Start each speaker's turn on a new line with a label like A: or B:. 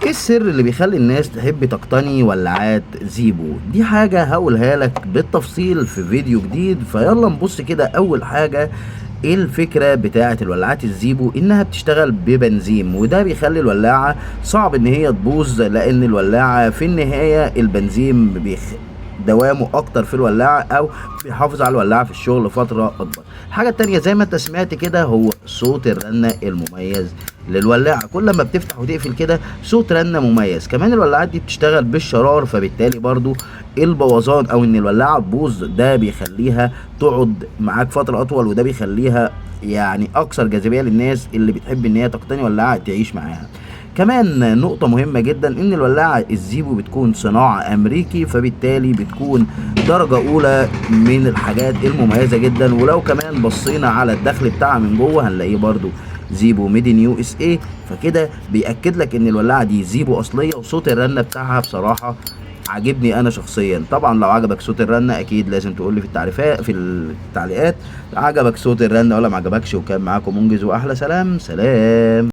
A: ايه السر اللي بيخلي الناس تحب تقتني ولاعات زيبو؟ دي حاجة هقولها لك بالتفصيل في فيديو جديد، فيلا نبص كده. اول حاجة، ايه الفكرة بتاعة الولاعات الزيبو؟ انها بتشتغل ببنزين، وده بيخلي الولاعة صعب ان هي تبوظ، لان الولاعة في النهاية البنزين دوامه اكتر في الولاعة، او بيحافظ على الولاعة في الشغل فترة اكبر. الحاجة التانية زي ما انت سمعت كده، هو صوت الرنة المميز للولاعة، كل ما بتفتح وتقفل كده صوت رنة مميز. كمان الولاعات دي بتشتغل بالشرار، فبالتالي برضو البوظان او ان الولاعة تبوظ ده بيخليها تقعد معاك فترة اطول، وده بيخليها اكثر جاذبية للناس اللي بتحب ان هي تقتني ولاعة تعيش معاها. كمان نقطة مهمة جدا، ان الولاعة الزيبو بتكون صناعة امريكي، فبالتالي بتكون درجة اولى من الحاجات المميزة جدا. ولو كمان بصينا على الدخل بتاعها من جوه هنلاقيه برضو زيبو made in USA، فكده بيأكد لك ان الولاعة دي زيبو اصلية. وصوت الرنة بتاعها بصراحة عاجبني انا شخصيا. طبعا لو عجبك صوت الرنة اكيد لازم تقول لي في التعليقات عجبك صوت الرنة ولا ما عجبكش. وكان معاكم منجز، واحلى سلام سلام.